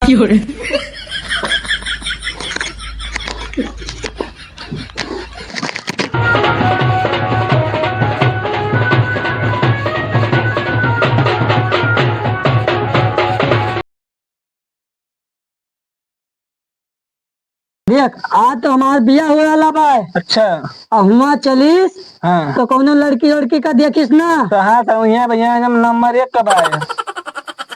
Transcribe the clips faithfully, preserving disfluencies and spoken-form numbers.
देख, आज तो हमार बियाह होए वाला बाय। अच्छा। अब हुआं चलिस, हाँ। तो कौनो लड़की वड़की का देखिस ना। तो हाँ, तो उहाँ भैया एकदम नंबर एक का बाय।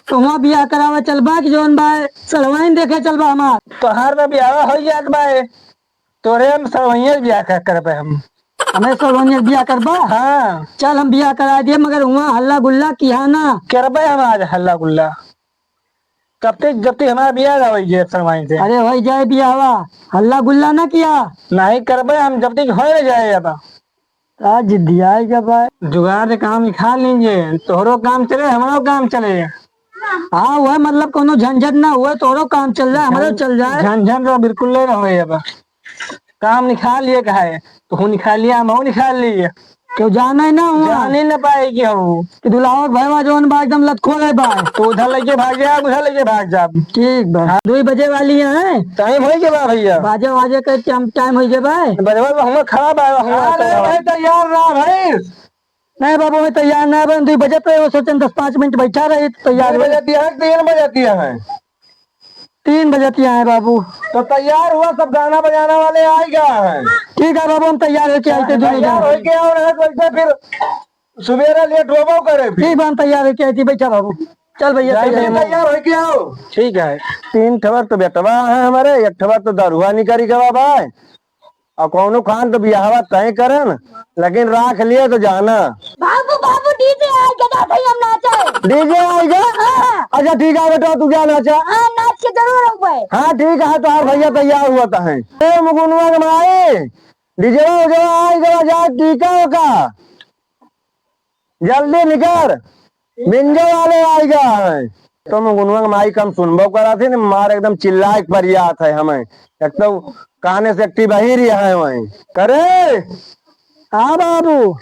तो हुआं बियाह करावा चलबा कि जौन बाय, सड़वाइन देखे चलबा हमार। तोहार तो बियाह होइ जात बाय, तोरे हम सड़वइया बियाह कर, करबे हम। हमें सड़वइया बियाह करबा? हाँ। चल, हम बियाह करा दिए, मगर हुआं हल्ला गुल्ला किहा ना। करबे हम आज हल्ला गुल्ला। कब तक, जब तक हमारा बियाह ना होई जे सड़वाइन से। अरे, होई जाए बियाहवा, हल्ला गुल्ला ना किहा। नहीं करबे हम, जब तक होए ना जाए अब। का जिद्दियाई का बाय? जुगाड़ से काम निकाल लीजिए, तोहरो काम चले, हमरो काम चले। हाँ, वह मतलब कौनो झंझट ना हुए, तोहरो काम चल जाए, हमरो चल जाए। झंझट तो बिल्कुल नहीं रहो अब। काम निकाल लिए का है, तू निकाल लिया, हम निकाल लिए। क्यों जाना है ना हुआ? जान ही ना पाए कि हम। कि दुलावर भैया जौन बा एकदम लतखोर है बा। तो उधर लेके भाग जा, उधर लेके भाग जा। ठीक बा। हाँ। दुई बजे वाली है। टाइम होइ गया बा भैया। बाजे वाजे करके हम टाइम होइ गया बा। बजवा तो हमें खराब आया, हमें अरे खराब। भाई तैयार रहा भाई। नहीं बाबू, मैं तैयार नहीं बन, दुई बजे पे वो सोचन दस पाँच मिनट बैठा रही तो तैयार दुई हो। बजे दिया है, तीन बजे दिया है। तीन बजे दिया है बाबू। तो तैयार हुआ, सब गाना बजाना वाले आ ही गया है। ठीक है बाबू, हम तैयार होके आते दोनों तैयार जने। होके आओ, नहीं तो ऐसे फिर सुबेरे लेट होबो करे फिर। ठीक बा, हम तैयार होके आती, बैठा बाबू। चल भैया, जाइए, तैयार हो। तैयार होके आओ। ठीक है। तीन ठवर तो बेटवा है हमारे, एक ठवर तो दरुआ निकरी गवा बा। और कौनो खान तो बियाहवा तय करन, लेकिन राख लिए तो जाना। बाबू, बाबू, डीजे आइगा, जा भाई हम नाचे। डीजे आइगा? हाँ। अच्छा ठीक है बेटा, तू जा नाचा। हाँ, नाच के जरूर अउबे। हाँ ठीक है, तोहार भैया तैयार हुआ तो है। ए मुगुनवा के माई, डीजे उजेवा आइगा, जा टीका ओका। जल्दी निकर, मिंजो वाले आइगा है। तो मुगुनवा के माई कम सुनबो करा थी न, मार एकदम चिल्लाए के परियात है हमें। एक तो काने से एक्टिव बही रही है वहीं। करे, हाँ बाबू।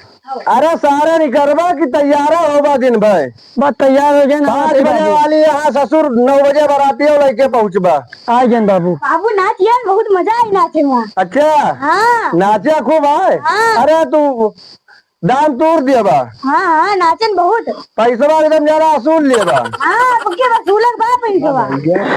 अरे सारे निकरबा कि तैयारा होबा दिन भर। बस तैयार हो गए ना, पाँच बजे वाली यहाँ ससुर, नौ बजे बराती हो लेके पहुँचबा। आ गए बाबू। बाबू नाच यार, बहुत मजा आई नाचे में। अच्छा। हाँ। नाचे खूब है। हाँ। अरे तू दाम तोड़ दिया बा। हाँ, हाँ, नाचन बहुत। पैसवा एकदम जरा वसूल लिया बा। हाँ, पक्के वसूलक बा पैसवा।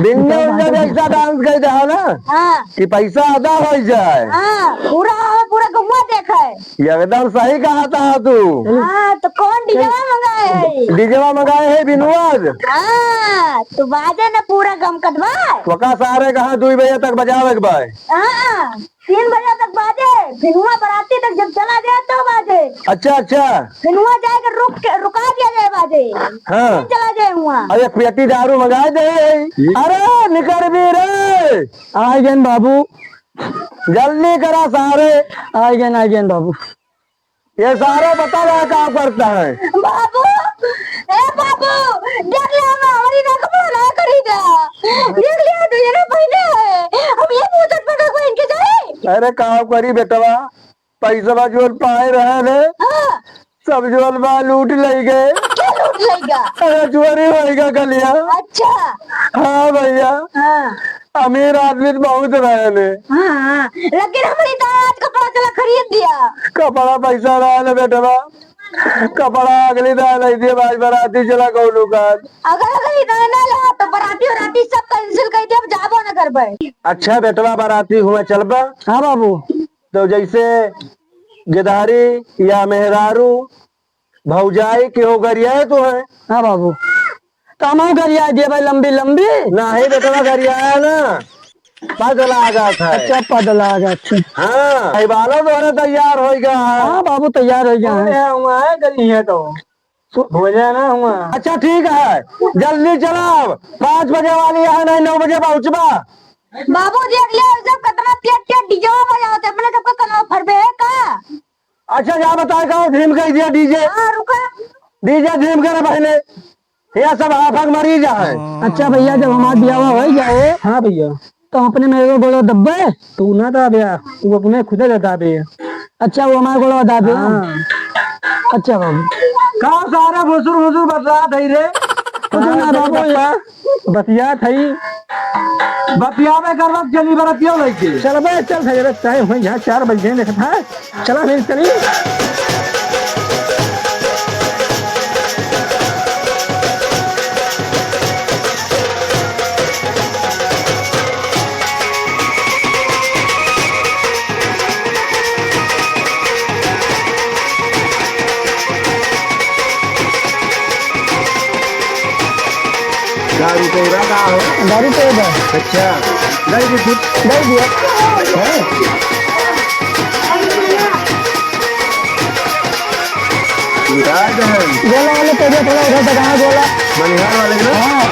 बिन्ने उन्ने भी ऐसा डांस कर दे ना हाँ। कि पैसा अदा हो जाए। हाँ, पूरा, पूरा गौवा देखे। एकदम सही कहा था तू। हाँ, तो कौन डीजेवा मंगाए है? डीजेवा मंगाए है बिनुआज। हाँ, तो बाजे न पूरा गमकत बा। वका सारे कहा दुई बजे तक बजावे के बा। हाँ। तीन बजे तक बाजे, फिर हुआं बराती तक जब चला जाए तो बाजे। अच्छा, अच्छा। फिर हुआं जाए के रुक के, रुका दिया जाए बाजे। हाँ। फिर चला जाए हुआं। अरे एक पेटी दारू मंगा दे। अरे निकर भी रे। आ गए बाबू। जल्दी करा सारे। आ गए, आ गए बाबू। ये सारा पता रहा का करता है। बाबू, ए बाबू, देख ले हम हमारी ना कपड़ा ना खरीदा। देख ले तो ये ना पहने है। हम ये मुंह चटपटा को इनके जाए। अरे का करी बेटवा, पैसवा जोन पाए रहे ने, हाँ। सब जोन बा लूट ले गए। क्या लूट लेगा? अरे चोरी होएगा कलिया। अच्छा। हाँ भैया। हाँ। अमीर आदमी तो बहुत रहे ने। हाँ, हाँ। लेकिन हमारी दादा आज कपड़ा चला खरीद दिया। कपड़ा पैसा रहा ने बेटवा, कपड़ा अगली दान नहीं दिए, आज बराती चला कौनो काज। अगर, अगर इतना ना ले तो बराती, बराती सब cancel कर दिया, अब जाबो ना करबे। अच्छा बेटवा, बराती हुआ चलबा? हाँ बाबू। तो जैसे गिधारी या मेहरारू भौजाई के हो गरियाए तो है। हाँ बाबू, तो हमहू गरिया देबे लंबी लंबी। नाही बेटवा गरियाया ना, पद लागत है। अच्छा, पद लागत है। हाँ, भाई बालो तोहरे तैयार हो गया है। हाँ बाबू, तैयार हो गया है। अरे हुआ है गरिया तो। सु- हो जाए ना हुआ। अच्छा ठीक है, जल्दी चलाओ, पाँच बजे वाली है, नहीं नौ बजे पहुँचबा। बाबू देख ले, सब कितना तेज तेज डीजे बजावत है, अपने सबका कनवा फरबे है का? अच्छा, जा बताए का, धीम कह दिया डीजे। हाँ, रुका। डीजे धीम करे पहले, ये सब आफक मरीज है। अच्छा भैया, जब हमार बियाह हो जाए, हाँ भैया। तो अपने में एगो गोड़ो दब्बे। तू ना दाबे, तू अपने खुदे दे दाबे। अच्छा, वो हमार गोड़ो दाबे। हाँ। अच्छा बाबू। का सारा भुसुर भुसुर बतलात है रे? कुछ ना बाबू। बतियात है। बतियाबे करबा, चली बरतियो लइके। चल बे, चल, भैया, टाइम होइ गया, चार बज गए, देखत है। चला फिर, चली। दारू के इरादा हो? दारू के इरादा। अच्छा, दे दी फिर। दे दिया। हैं? इरादा है। गोला वाले तेरे थोड़ा उधर से कहाँ गोला? मनिहार वाले ना? हाँ।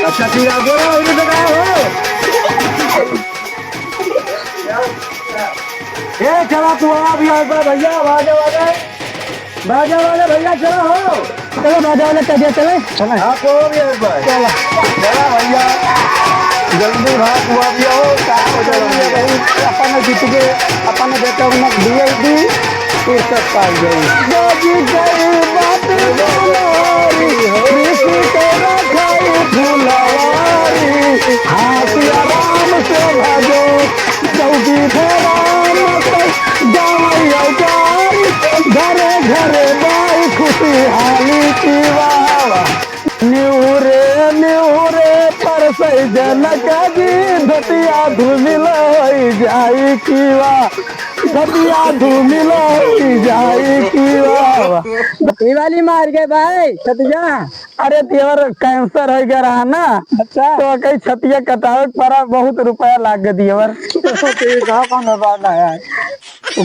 अच्छा, ठीक है, गोला उधर से कहाँ हो? ए, चला तू आ भी आ गया भैया, बाजा वाले, बाजा वाले भैया चला हो। चलो बाजा वाले कह दिया, चले। चले। आपको भी एक बार। चला। चला भैया, जल्दी भाग हुआ भी हो, क्या हो जाएगा भाई? अपन जीत के, अपन बेटा उन्हें दिए दी, फुर्सत पाई गई। बाजी गई बात बोलो, कृष्ण तेरा खाई फुलवारी, हाथ आराम से भाजो। चौकी धराम गाँव औजार, घरे घरे बाई खुशहाली की वाह। निहुरे निहुरे परसै जनक जी, धतिया धूमिल होई जाई की वाह, धतिया धूमिल होई जाई की वाह। ई वाली मार गए भाई, छतिया। अरे देवर, कैंसर होइ गया रहा ना, अच्छा। तो कहीं छतिया कटावे के पड़ा, बहुत रुपया लाग गया देवर। ठीक है, कौन बात ना है। और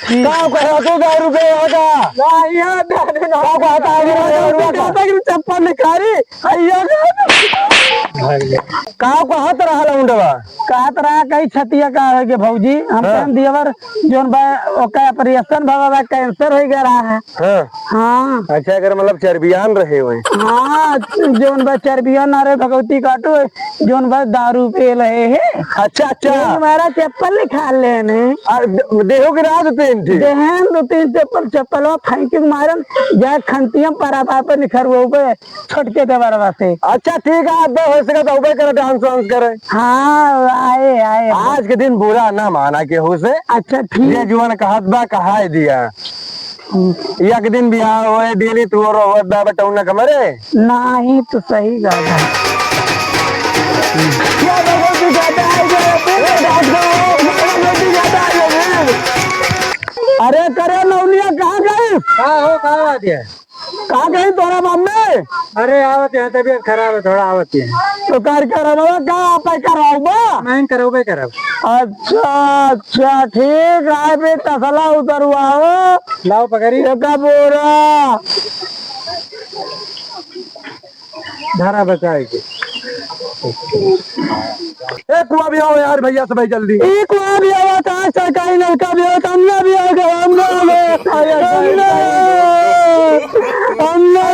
का कहे तू दारू के यहाँ का? ना, यहाँ दारू ना। का कहता है मेरे देवर का? कहता कि चप्पल निकारी, यहाँ का? का कहत रहा लौंडवा? कहत रहा कहीं छतिया का होइ गया भौजी, हम हाँ। कहन देवर, जोन बा, ओका ऑपरेशन भवा बा, कैंसर होइ गया रहा है। हाँ। हाँ। अच्छा, अगर मतलब चर्बियान रहे हुए। हाँ, जोन बा चर्बियान ना रहे, भगवती काटो, जोन बा दारू पे रहे है। अच्छा, अच्छा। ये हमारा चप्पल निकाल लेने। आ, दे-, देहो के रात तीन थी। देहन दो तीन चप्पल, चप्पलवा फेंक के मारन, जा खंतियम पर आप, आप निखरवो पे। छोटके देवरवा से। अच्छा, ठीक है, अब हो सके तो उबे करे, डांस वांस करे। हाँ, आए, आए। आज के दिन बुरा ना माना केहू से। अच्छा, ठीक। जे जुआन कहत बा, कहाए दिया। हम्म। एक दिन बियाह होए, डेली तू और होए बा बटौना कमरे। नाही, तो सही बात है। क्या भगवती कहता है, जो भगवती कहता है, जो अरे करे नौनिया, कहाँ गई? का हो, का बात है? का कहीं तोरा मम्मी? अरे आवत है, तबीयत खराब है, थोड़ा आवत है। तो कार्यक्रम का आप करवाओ बा? मैं करवाबे करब। अच्छा, अच्छा, ठीक है, अभी तसला उतरवाओ। लाओ पकड़ी। एका बोरा। धारा बचाए के। ए, कुआ भी आओ यार, भैया सब जल्दी। ई कुआ भी आवत है, सरकारी नलका भी आवत, हमने भी आ गए, हमने आ गए, हमने, हमने।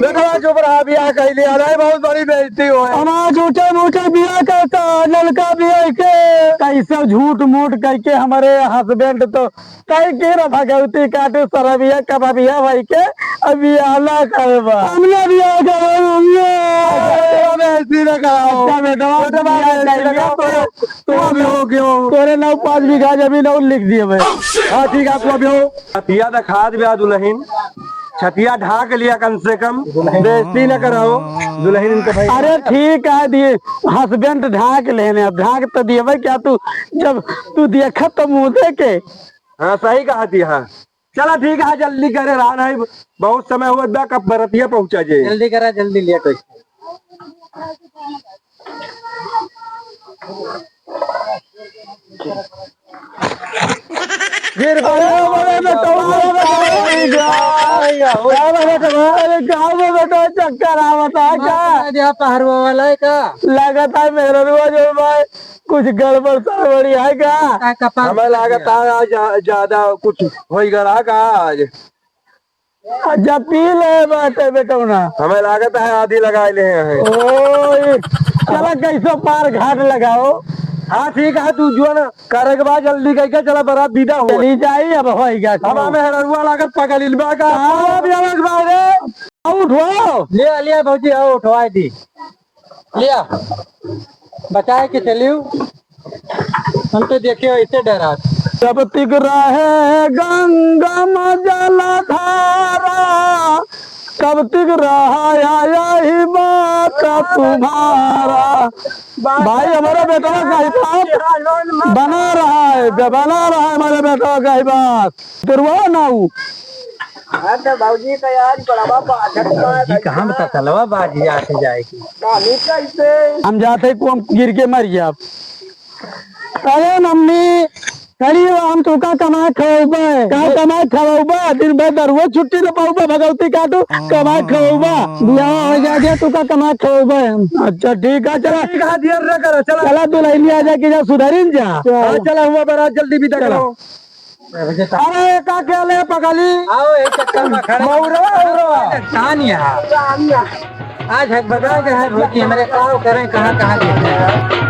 बेटवा चुप रहा, बियाह कइले, अरे बहुत बड़ी बेइज्जती हो है। हमारा झूठे मूठे बियाह करता, नलका भी आके। कैसे झूठ मूठ करके हमारे husband तो कई के रे भगवती काटे सरबिया कबबिया भाई के अभी आला करबा। हमने भी आ गए, हमने। अच्छा, बेइज्जती ना कराओ। अच्छा, बेटवा, बेटवा, बियाह बेइज्जती कर ना लिया, कराओ। तोरे, तू अभी हो गयो। तोरे नौ पाँच बीघा जमीन और लिख दिए भाई। हाँ, ठीक है, आपको अभी हो। छतिया दिखा दिया दुल्हन, छतिया ढाक लिया कम से कम, बेइज्जती ना कराओ दुल्हन इनके भाई। अरे ठीक है, दिए husband ढाक लेने, अब ढाक तो दिए भाई, क्या तू, जब तू देखत तो मुँह दे के। हाँ, सही कहा थी, हाँ। चला ठीक है, जल्दी करे, रहा नहीं, बहुत समय हुआ बा, कब बरतिया पहुँचा जाए। जल्दी करा, जल्दी लिया कोई। गिर पड़ा। अरे, अरे, बेटा, अरे, बेटा, अरे, गाँव में बेटा, अरे, गाँव में बेटा, चक्कर आवत है का? मार दिया पहरुआ वाला है का? लगत है मेहररुआ जो भाई, कुछ गड़बड़ सड़बड़ी है का? का कपाल हमें फट लागत गया? है आज ज्या-, ज्यादा कुछ होई गया का आज? अच्छा, पी ले बाटे बेटौना। हमें लागत है आधी लगाए ले हैं। ओए, चला कैसो पार घाट लगाओ। हाँ, ठीक है, तू जो ना करे के बाद जल्दी कह के चला, बारात विदा हो। चली जाई, अब होई गया। अब हमें हररुआ लागत पकड़ लिबा का। हाँ, अब ये बात है। आओ उठवाओ। ले, ले भौजी, आओ उठवाए दी। लिया, बचाए के चलियो। हम तो देखे ऐसे डरा। जब तक रहे गंगम जलधारा, तब तक रहा यही बात तुम्हारा। भाई, हमारा बेटवा का हिसाब बना रहा है, बना रहा है हमारे बेटवा का हिसाब। तेरवा ना हो। हाँ, तो भौजी का यार बड़वा बाझल बा, जी, कहाँ भैया। बता चलवा बाजी आके जाए की। काली कैसे? हम जाते को हम गिर के मर गया। अरे मम्मी, करी हम तुका कमाए खवाउबे। का कमाए खवाउबे? दिन भर दरुआ छुट्टी न पाउबे, भगवती काटू, कमाए खवाउबे। बियाह हो जा गया, तुका कमाए खवाउबे हम। अच्छा, ठीक है, चला। ठीक है, देर न करो, चला। चला, दुल्हनिया आ जाके जा, सुधरिन जा। हाँ, चला, हुआ बारात जल्दी विदा चला। करो। अरे, का क्या ले पगली? आओ, एक चक्कर में खड़े। मौरवा, मौरवा। तानिया। आज है बता दे, है भौजी, हमरे का करें, कहाँ, कहाँ देखें?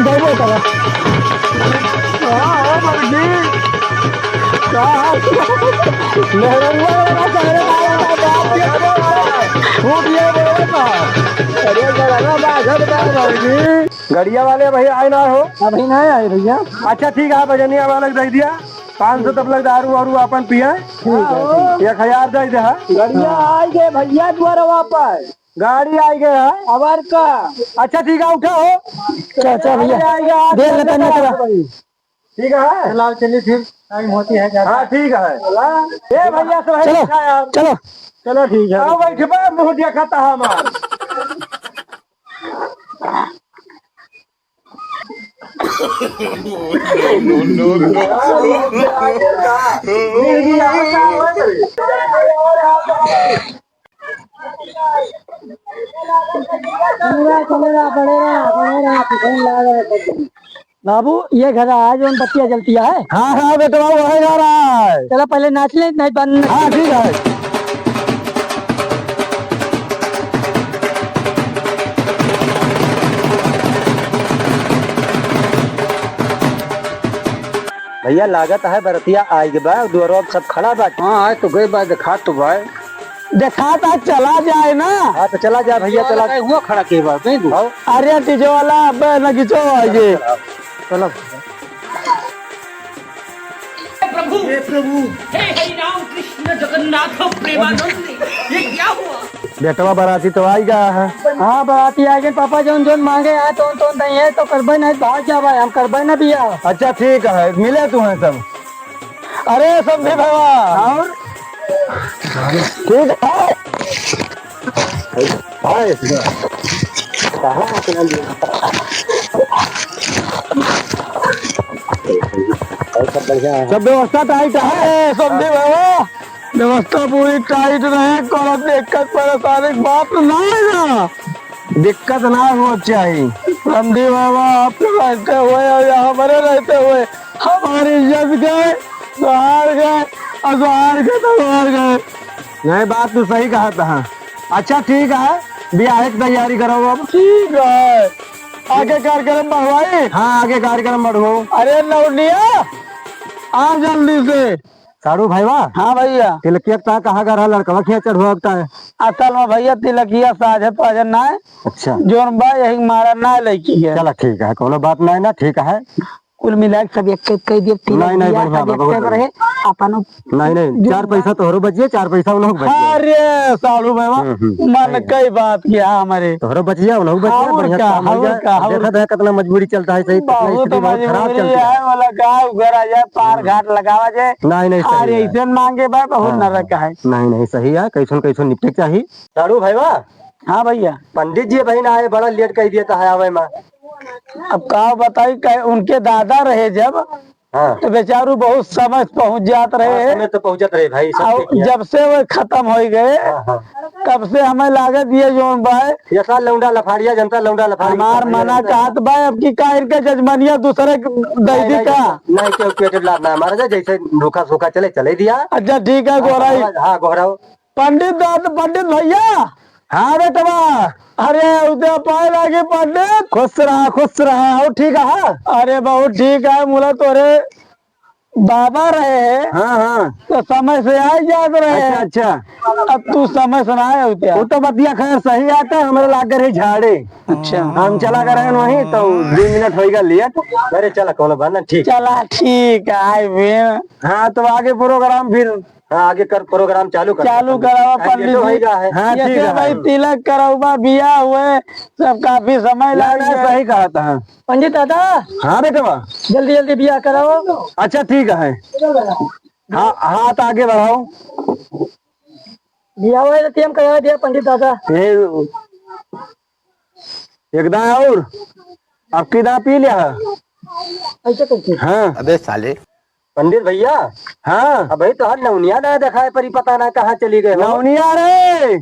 देबो करो। हाँ, हो बड़की। का हाल? मेहररुआ वाला सारे बाबा का बाप के फूट ये बोलो का। अरे, गड़वा बाजत बा भौजी। गड़िया वाले भाई आए ना हो? अभी नहीं आए भैया। अच्छा, ठीक है, बजनिया वाला दे दिया। पाँच सौ तब लग दारू वारू अपन पिए। ठीक है, ठीक। एक हजार दे दे, हाँ। गड़िया आई गए भैया द्वारवा पर। गाड़ी आई गए है। अबर का। अच्छा, ठीक है, उठा हो। चल, चल भैया। गाड़ी आई गए, आप देर लेता नहीं करा। ठीक है। चलाओ, चलिए फिर, टाइम होती है ज्यादा। हाँ, ठीक है। ए भैया, सब है चलो, अच्छा यार। चलो। चलो, ठीक है। आओ, बैठ बा, मुँह देखा था हमार। बाबू, ये घर है, जौन बत्तियाँ जलती है। हाँ, हाँ, बेटवा, वही घर है। चला, पहले नाच ले, नहीं बंद। हाँ, ठीक है। भैया, लागत है बरतिया आइ गए बा, दुआरो अब सब खड़ा बा। हाँ, आए तो गए बा, देखा तो बा। देखा तो चला जाए ना। हाँ, तो चला जाए भैया, चला। हुआ खड़ा के बा, नहीं तू। हाँ। अरे, डीजे वाला, अब नगीचो आइए। चलो। प्रभु, हे प्रभु, हे हरि राम कृष्ण जगन्नाथ प्रेमानंद, ये क्या हुआ? बेटवा बराती तो आई गया है। हाँ, बराती आ गए पापा, जौन जौन मांगे, हाँ, तौन तौन दई है, तो करबे नहीं, भाग जा भाई, हम करबे ना बिया। अच्छा, ठीक है, मिले तू हैं सब। अरे, समधी बाबा। और? ठीक है। हाय। कहाँ अपना लिए? और सब बढ़िया है। सब व्यवस्था टाइट है, समधी बाबा। व्यवस्था पूरी टाइट रहे, कोनो दिक्कत परेशानी के बात ना है ना। दिक्कत ना हो चाहिए। समधी बाबा, आप रहते हुए और यहाँ हमारे रहते हुए हमारी इज्जत गए, द्वार गए, और द्वार गए तो द्वार गए। नहीं, बात तो सही कहा था। अच्छा, ठीक है, ब्याह की तैयारी करो अब। ठीक है, आगे कार्यक्रम बढ़वाई। हाँ, आगे कार्यक्रम बढ़वाओ। अरे लौंडिया, आ जल्दी से। साढ़ू भाईवा। हाँ भैया। तिलकिया का कहा गा रहा, लड़कवा खिया चढ़वावता है। असल में भैया, तिलकिया साझे पाजे ना है। अच्छा। जोन बा यही मारा ना लड़की है। चला ठीक है, कोनो बात ना है ना, ठीक है। कुल मिला के सब एक एक कह दिए, तिलक नहीं, नहीं, दिया, बढ़िया सब बा, एक बहुत एक बढ़िया। रहे, अपन नहीं, नहीं, जो चार बा पैसा तोहरो बचिए, चार पैसा उन्हों बचिए। अरे, साढ़ू भाईवा, हम्म, हम्म, मन सही है। कई बात किया हमारे। तोहरो बचिए, उन्हों बचिए, और बढ़िया का, काम हो और जाए। का, और देखा था कितना मजबूरी चलता है, सही, कितना बहुत स्थिति बहुत खराब मजबूरी चलती है। है, वाला का घर आ जाए, पार हम्म। घाट लगावा जाए। नहीं, नहीं, सही अरे, है। ऐसे मांगे बा, बहुत हाँ, नरक हाँ। है। नहीं, नहीं, सही है, कैसन, कैसन निपटे के चाहिए। साढ़ू भाईवा, हाँ भैया। पंडित जी अबहिन आए, बड़ा लेट कर दिया था आवे में। अब का बताई, कहे उनके दादा रहे जब, हाँ। तो बेचारू बहुत समय से पहुँच जात रहे हाँ, हैं। समय तो पहुँचत रहे भाई, सब और ठीक है। जब से वो खतम होइ गए, हाँ, हाँ। तब से हमें लागत ये जौन बाय, ये साल लौंडा लफाड़िया जनता, लौंडा लफाड़िया हमार लफाड़िया मना जनता। कहत बाय, अब की का इनके जजमनिया दूसरे के दे नहीं, दी नहीं, का? नहीं, केहू पेट लात ना मारा जाए, जैसे रूखा सूखा चले, चले दिया। अच्छा, ठीक है, हाँ, गोराई। हाँ, हाँ, गोहराओ। पंडित दाद-, पंडित भैया। हाँ बेटवा। अरे, उदय पाए लागे पंडित। खुश रहा, खुश रहा। और ठीक है? अरे, बहुत ठीक है। मुला तोरे बाबा रहे हैं, हाँ, हाँ। तो समय से आ ही जात रहे अच्छा, हैं। अच्छा। अब तू समय से ना आए हो क्या? वो तो बतिया खैर सही आता है, हमारे लाग रहे झाड़े। अच्छा। हम चला गए रहे वहीं, तो दो मिनट होइगा लेट। अरे, चला, कौनो बात ना, ठीक। चला, ठीक है, आए हुए। हाँ, तो आगे प्रोग्राम फिर हाँ, आगे कर, प्रोग्राम चालू कर। चालू करावा, हाँ, ये पंडित तो जी। होइगा है। हाँ, ये ठीक सब है। भाई तिलक करौबा, बियाह हुए, सब काफी समय ना, लाग ना, जाए। सही कहा था। पंडित दादा। हाँ बेटवा। जल्दी जल्दी बियाह कराओ। अच्छा, ठीक है। हाँ, हाथ आगे बढ़ाओ। बियाह हुए तो टेम करा दिया पंडित दादा। ये एक दाँय और, अब की दाँय पी लिया है। ऐसे करके। हाँ। अबे साले। पंडित भैया। हाँ। अब भाई तोहार नौनिया ना देखाए परी, पता ना कहाँ चली गए हो। नौनिया रे,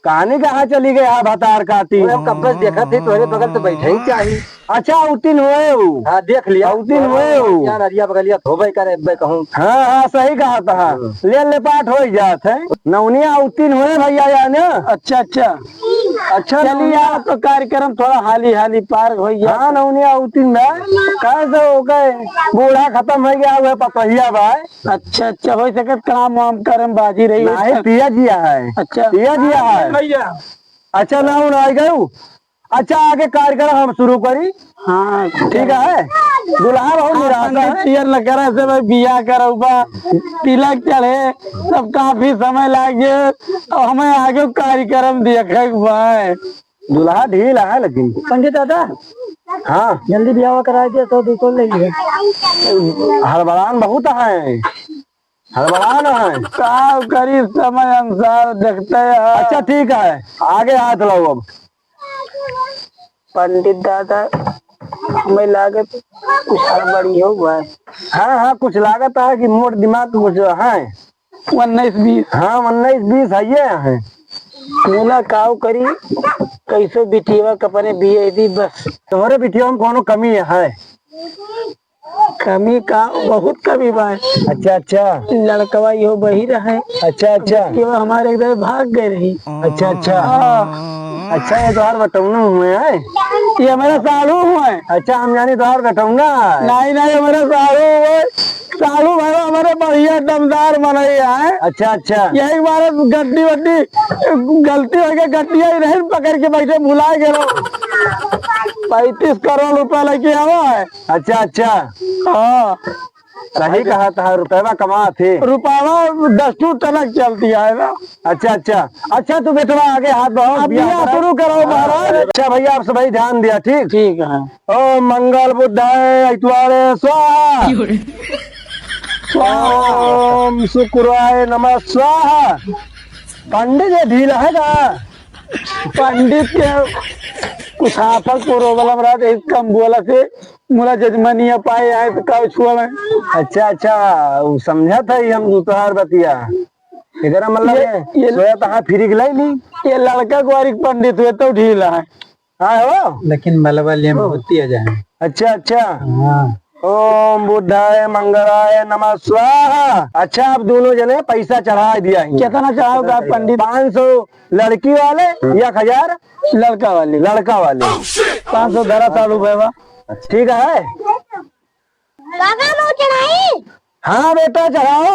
कहानी कहाँ चली गए है भतार काटी? अरे, हम कब से देखा थे, तोहरे बगल तो बैठे ही चाही। अच्छा, उतिन हुए हो। हाँ, देख लिया। उतिन हुए हो। यार, अरिया बगलिया धोबे करे, अब्बे कहूँ। हाँ, हाँ, सही कहा था। हम्म। ले, ले पाठ हो ही जात है। नौनिया उतिन हुए भैया, या ना? अच्छा, अच्छा। अच्छा, चलिए, नौनिया। आप तो कार्यक्रम थोड़ा हाली हाली पार हो गया। हाँ, नौनिया उतिन बा। कहे से ओके बूढ़ा खतम हो गया, वह पतोहिया बा। अच्छा, अच्छा, हो सकत काम वाम करम बाजी रही हो नहीं, सब। पिया जिया है। अच्छा। पिया जिया है। भैया। अच्छा, ना, ना, आ गए। अच्छा, आगे कार्यक्रम हम शुरू करी। हाँ, ठीक है। दुल्हा बहुत हाँ, निराश पंडित है। पियर लकड़ा से भाई बियाह करौबा, तिलक चढ़े, सब काफी समय लाग जाए। अब हमें आगे कार्यक्रम देखे के बा। दुल्हा ढील है लेकिन। पंडित दादा। हाँ। जल्दी बियाह करा दिया तो दुल्हन ले लिए। हड़बड़ान बहुत है। हड़बड़ान है। का करी, समय अनुसार देखते हैं। अच्छा, ठीक है, आगे हाथ लाओ अब। पंडित दादा, हमें लागत कुछ हड़बड़ी हो बा। हाँ, हाँ, कुछ लागत है कि मोट दिमाग कुछ है। उन्नीस बीस। हाँ, उन्नीस बीस है ये है। मुला काव करी, कैसो बिटिया के अपने बियाह दी बस। तोहरे बिटिया में कोनो कमी है? कमी का, बहुत कमी बा। अच्छा, अच्छा। लड़कवा इहो बहिर है। अच्छा, अच्छा। कि वो हमारे इधर भाग गए रही। अच्छा, अच्छा। हाँ। अच्छा, ये तोहार बेटौना हुए हैं? ये हमारा साढ़ू हुए हैं। अच्छा, हम जानी तोहार बेटौना है। नहीं, नहीं, हमारा साढ़ू हुए। साढ़ू भाई हमारे बढ़िया दमदार मनई है। अच्छा, अच्छा। यही हमारे गड्डी वड्डी गलती हो गई, गड्डिया ही नहीं पकड़ के बैठे, भुला गए। पैंतीस करोड़ रुपया लेके आवा है। अच्छा, अच्छा। हाँ। सही कहा था, रुपया कमा थे। रुपया दस टू टनक चलती है ना। अच्छा, अच्छा। अच्छा, तू बेटवा आगे हाथ बढ़ाओ, अब बियाह बियाह कराओ। शुरू करो महाराज। अच्छा भैया, आप सभी ध्यान दिया, ठीक? ठीक है। ओम मंगल बुद्धाय ऐतवारे स्वाहा। ओम शुक्राय नमः स्वाहा। पंडित जी ढीला है का? पंडित के कुछ आपन problem रहत है, कम बोला से मुला जजमनिया पाए आए तो का छुआ में। अच्छा, अच्छा, उ समझत है हम दुतहार बतिया। एकरा मतलब ये, ये, ये सोया तहाँ फिरी के लाई ली। ये लड़का ग्वारी के पंडित हुए तो ढीला है। हाँ हो। लेकिन मलबा ले में ओ। होती है जाए। अच्छा, अच्छा। हाँ। ओम बुद्धाय मंगलाय नमः स्वाहा। अच्छा, आप दोनों जने पैसा चढ़ा दिया ही। कितना चढ़ाओगे आप पंडित? पाँच सौ लड़की वाले, एक हजार लड़का वाले। लड़का वाले। पाँच सौ धरा साढ़ू बाबा। ठीक है। बाबा, हम चढ़ाई? हाँ बेटा, चढ़ाओ।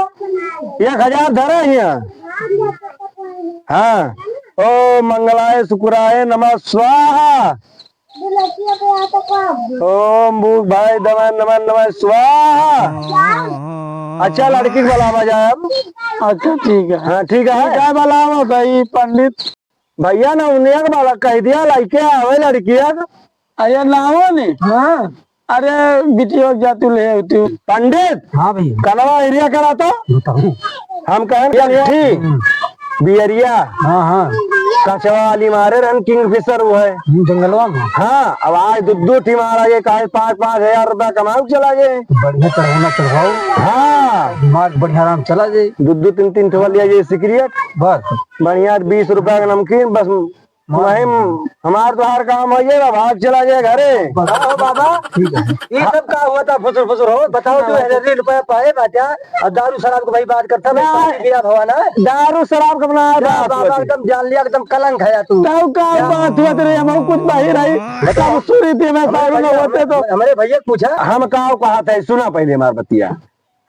एक हजार धरा हिया। हाँ। ओम मंगलाय शुक्राय नमः स्वाहा। ओम बुद्धाय नमः नमः नमः स्वाहा। अच्छा, लड़की के बुलावा जाए अब। अच्छा, ठीक है। हाँ, ठीक है। ठीक है, बुलावा भाई पंडित। भैया, नौनिया के बालक कह दिया, लइके आवे लड़किया के। अरे, नावो ने? हाँ। अरे, बिटियो जा तू ले तू। पंडित। हाँ भैया। कनवा एरिया करा तो। बताओ। हम कहें लट्ठी। हम्म। बियरिया। हाँ, हाँ। कछवा वाली मारे रहन किंगफिशर वो है। हम्म, जंगलवा में। हाँ, अब आज दू दू ठी मारा गए, काहे पाँच पाँच हजार रुपया कमाऊ चला गए। बढ़िया चढ़ाना चढ़वाओ। हाँ। दिमाग बढ़िया आराम चला जाए। दू दू तीन तीन ठो लिया ये सिगरेट। बस। बढ़िया बीस रुपया का नमकीन, बस। मार वही दीजिए। हमार तोहार काम हो गया, भाग चला गया घरे। बताओ बाबा, ठीक है। ये सब का हुआ था फुसुर फुसुर हो? बताओ, तू हजार रुपया पाए बाटा, और दारू शराब के भाई बात करता, मैं ना। पानी पिया भवा ना। दारू शराब का अपना ना बात बाबा, होती। एकदम जान लिया, एकदम कलंक है तू। तब का बात हुआ तेरे, हम कुछ बाहर आई, बताओ। तब सुरी थी मैं हमारे दारू ना भैया, होते तो। हमारे भैया पूछा। हम का कहा था, सुना पहले हमार बतिया।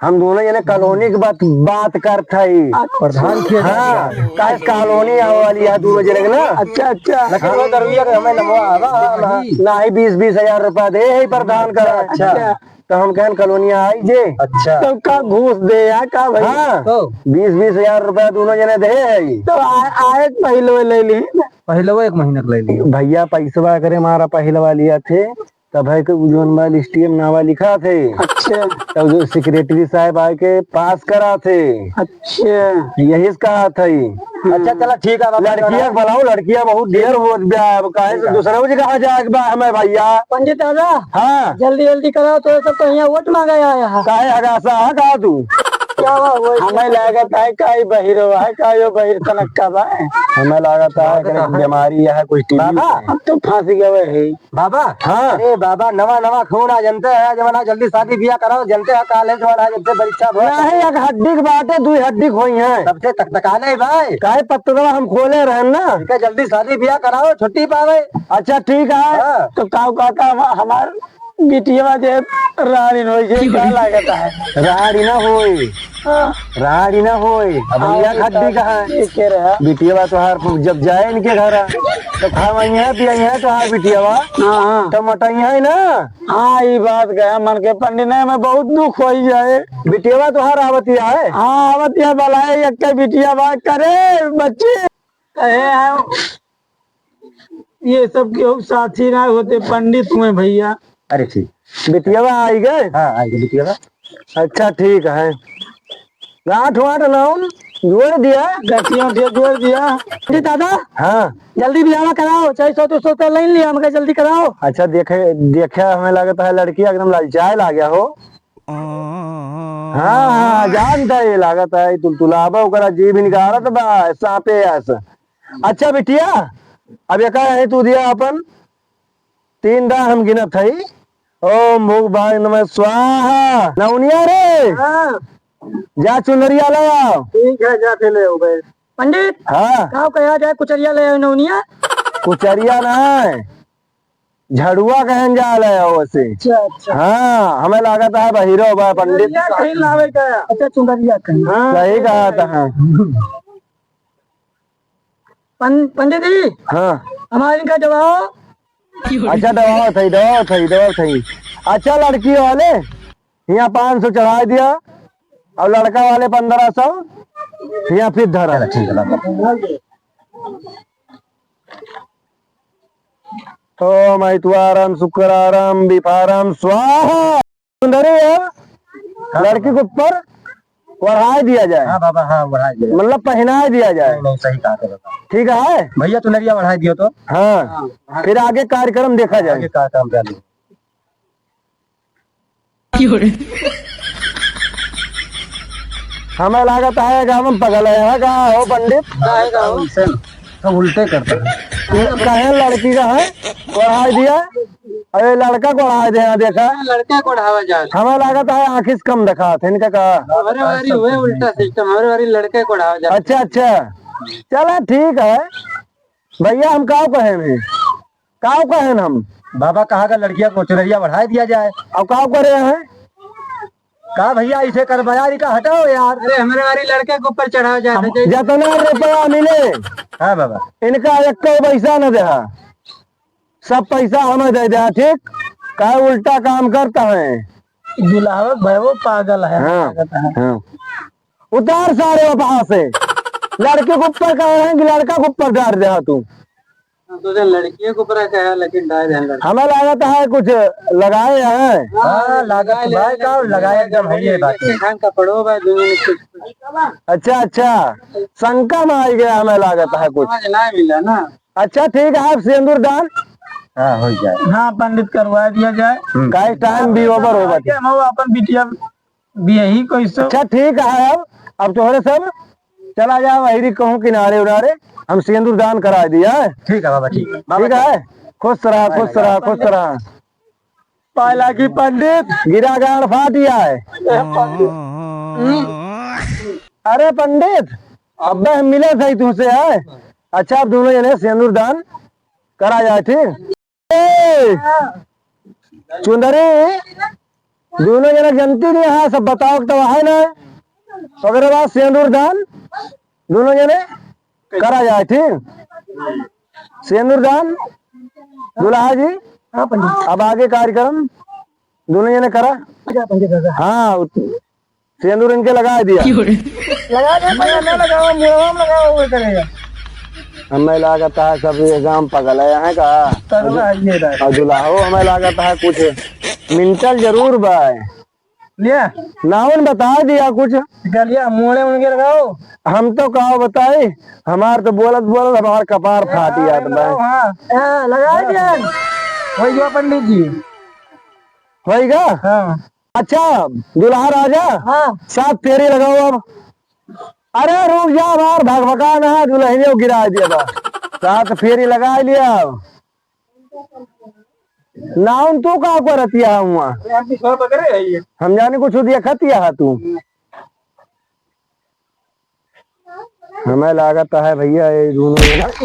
हम दोनों जने कॉलोनी के बात, बात करत हई। अच्छा। प्रधान के हाँ, काहे कॉलोनी आवे वाली है दोनों जने के ना। अच्छा, अच्छा। लेकिन वो दरुइया के हमें नमवा आवा, हाँ, हाँ। नाही बीस बीस हजार रुपया दे है प्रधान का। अच्छा। तो हम कहन कॉलोनी आई जे। अच्छा। तो का घूस दे या का भाई? हाँ। तो? बीस बीस हजार रुपया दोनों जने दे है। तो आ-, आए पहले ले ली। पहले वो एक महीना के ले ली। भैया पैसवा करे मारा पहलवा लिया थे। तब है कि उ जौन बा लिस्टिया में नावा लिखा थे। अच्छा। तब जो सेक्रेटरी साहब आके पास करा थे। अच्छा। यही से कहा था ई। अच्छा, चला ठीक है, बाबा, लड़किया के बुलाओ, लड़किया बहुत ढेर होत बा, अब काहे से ठीक है। दूसरा जगह जाए के बा हमें भैया। पंडित दादा, हाँ। जल्दी जल्दी कराओ, तो सब तो यहाँ वोट मांगा आया है। काहे हगासा है का तू? क्या हुआ, हुआ? हमें लागत है का ई बहिरो है, का यो बहिर कनक का बा? हमें लागत है लागत कि है। बीमारी है, कुछ टीवी बाबा, है। हम तो फंस गए हैं। बाबा, हाँ। अरे बाबा, नवा नवा खून आ, जनते हैं जमाना, जल्दी शादी ब्याह कराओ, जनते हैं कॉलेज वाला, जनते परीक्षा बहुत नहीं, एक हड्डी के बाटे, दुई हड्डी के होई हैं। सबसे तकतकाले भाई। काहे पत्तरवा हम खोले रहन ना। ठीक है, जल्दी शादी ब्याह कराओ, छुट्टी पावे। अच्छा, ठीक है। हाँ। तो का कहता हम, हमार बिटिया जे रानी होई जे का लागत है? रानी ना होई। हाँ। राड़ी ना होए, अब हाँ, भैया ये खड्डी तो कहाँ है? ठीक कह रहे हैं। बिटियावा तोहार जब जाए इनके घर, तो खावइहे पियइहे तोहार बिटियावा, हाँ, हाँ। तो मोटइहे ना। हाँ, ई बात गया मन के पंडित, नहीं, मैं बहुत दुख होई जाए। बिटियावा तोहार आवतिया है? हाँ, आवतिया बलाए, एक के बिटियावा करे, बच्चे। कहे हैं, ये सब केहू साथी ना होते, पंडित हुए भैया। अरे ठीक। बिटियावा आई गए? हाँ, आई गए बिटियावा। अच्छा, ठीक है। गांठ वांठ लाउन जोड़ दिया। गठिया उठिया जोड़ दिया। अरे दादा, हाँ। जल्दी बियाह कराओ, चाहे सौ दो सौ रुपया लाइन लिया, हमका जल्दी कराओ। अच्छा, देखे, देखे हमें लगता है लड़की एकदम ललचाए ला गया हो। हाँ, हाँ, जानता है, लागत है, तुलतुलाबा ओकरा जीभ निकारत बा, सांपे अस। अच्छा बिटिया, अब एका है तू दिया अपन तीन दान हम गिनत हई। ओम भूख भाग नमः स्वाहा। नौनिया रे, हाँ। जा चुनरिया ले आओ। ठीक है, जाके ले आओ भाई। पंडित, हाँ। का कहा जाए, कुचरिया ले आओ नौनिया। कुचरिया ना है, झड़ुआ कहन जा ले आओ से। अच्छा, अच्छा। हाँ, हमें लागत है बहिरो बा पंडित। चुनरिया कहीं लावे का? अच्छा, चुनरिया कहीं। हाँ। सही कहा था, हाँ। पं-, पंडित जी, हाँ। हमारे इनका दबाओ। अच्छा, दबाओ थई, दबाओ थई, दबाओ थई। अच्छा, लड़की वाले, यहाँ पाँच सौ चढ़ा दिया, और लड़का वाले पन्द्रह सौ, यहाँ फिर धरा। चला, ठीक है, बाबा। ओम ऐतवारम शुक्रारम विफारम स्वाहा। सुंदरी है, हाँ, लड़की के ऊपर ओढ़ाई दिया जाए। हाँ बाबा, हाँ, ओढ़ाई दिया। मतलब पहनाई दिया जाए। नहीं, नहीं, सही कहा था बाबा। ठीक है? भैया, चुनरिया ओढ़ाई दियो तो। हाँ, हाँ, हाँ। फिर आगे कार्यक्रम देखा जाए। आगे कार्यक्रम देखा जाए। हमें लागत है कि हम पगल है का हो पंडित? नहीं, का हो? तो उल्टे करता है। ये कहे लड़की का है, ओढ़ाई दिया, अरे लड़का को ओढ़ाई दे, यहाँ देखा। लड़के को ओढ़ावा जाए। हमें लागत है आँखी से कम देखा थे इनका का। हमारे वारी हुए उल्टा सिस्टम, हमारे वारी लड़के को ओढ़ावा जाए। अच्छा, अच्छा, चला ठीक है भैया, हम काव कहेन है, काव कहेन हम। बाबा कहा का लड़किया को चुनरिया ओढ़ाई दिया जाए। अब काव करे हैं? का भैया, ऐसे कर बयारी का हटाओ यार। अरे, हमरे वाली लड़के के ऊपर चढ़ाओ जाए हम तो जैसे जतना रुपया मिले, हाँ बाबा। इनका एक पैसा न देहा, सब पैसा हमें दे देहा, ठीक? का उल्टा काम करता है। दुल्हावा भयवो पागल है, हाँ, पागल है। हाँ। उतार सारे वहाँ से। लड़के के ऊपर कह रहे हैं कि लड़का के ऊपर डाल देहा तू। हम सोचे लड़कियों के ऊपर का है, लेकिन डाल दें लड़के। हमें लागत है कुछ लगाए हैं। हाँ, हाँ, लागत लगाए ले, भाई का, लगाए एकदम है ये बात है। एक खान कपड़ों भाई, दोनों में कुछ, कुछ। अच्छा, अच्छा, शंका में आ गया, हमें लागत है कुछ। समझ ना मिला ना। अच्छा, ठीक है, अब सेंदूर दान। हाँ, हो जाए। हाँ, पंडित, करवा दिया जाए। हम्म। काहे टाइम भी ओवर होगा। हम अपन बिटिया बियही कैसे? अच्छा, ठीक है, अब, अब तोहरे सब चला जाओ, वही कहूँ किनारे उनारे, हम सेंदूर दान करा दिया है। ठीक है बाबा, ठीक है। बाबा, ठीक है, खुश रहा, खुश रहा, खुश रहा। पाए लागी पंडित। गिरा गाड़ फाट गया है। ए पंडित। अरे पंडित, अबे हम मिले थे तुमसे, है। अच्छा, अब दोनों जने सेंदूर दान करा जाए, ठीक? ए, चुंदरी, दोनों जने जनती नहीं है, सब बताओ तो है ना। ओकरे बाद सेंदूर दान दोनों जने करा जाए, ठीक? सेंदूर दान, दुल्हा जी, हाँ पंडित। अब आगे कार्यक्रम दोनों जने करा। अच्छा पंडित दादा। हाँ, उत-, सेंदूर इनके लगा दिया। लगा दे, पहले ना लगाओ, मुड़वा में लगाओ, वो करेगा। हमें लागत है सब ये गांव पगल है यहाँ का। पगल है ये बात। और दुल्हो हमें लागत है कुछ mental जरूर बा। लिया? नाउन बता दिया कुछ। चलिए, मुड़े उनके लगाओ। हम तो का बताई, हमार तो बोलत बोलत हमार कपार फाट जात बा। लगाओ, हाँ। हाँ, लगा दिया। होई गया पंडित जी। होई गया? हाँ। अच्छा, दुल्हा राजा, हाँ। सात फेरी लगाओ अब। अरे रुक जा, हमार भकभका ना, दुल्हनियो गिरा दिया बा। सात फेरी लगा लिया अब। नाउन तू का करतिया हुआ? अरे हम तो सब पकड़े है ये। हम जाने कुछ देखतिया है तू। हमें लागत है भैया, ये दोनों,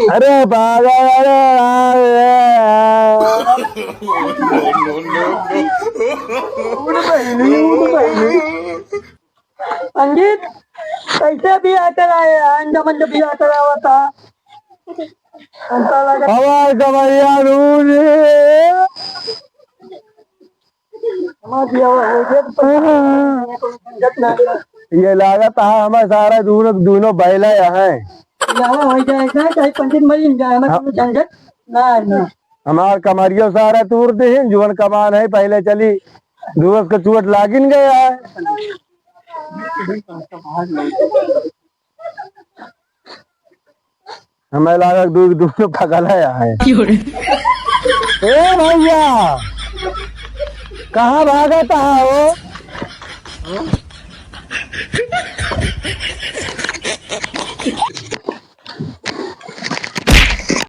अरे पागल, अरे, अरे, अरे। उड़ बहिनी, उड़ बहिनी। पंडित, कैसे बियाह कराए? आइंदा मंद बियाह करावा था। ऐसा लगा। हमार कमरिया दूर। हमार बियाह हो गया, तो झंझट ना है। ये लागत है हमार सारा दोनों, दोनों बैला यहाँ है। बियाह हो जाए ना, चाहे पंडित मर जाए, हमार हाँ। कोई झंझट ना है ना। हमार कमरियो सारा तूर दे, जुवन कमान है, पहले चली, दुवस के चोट लागिन गया है। हमें लागत दू, दोनों पगल है यहाँ। क्यों रे? ए भैया, कहाँ भागत है हो?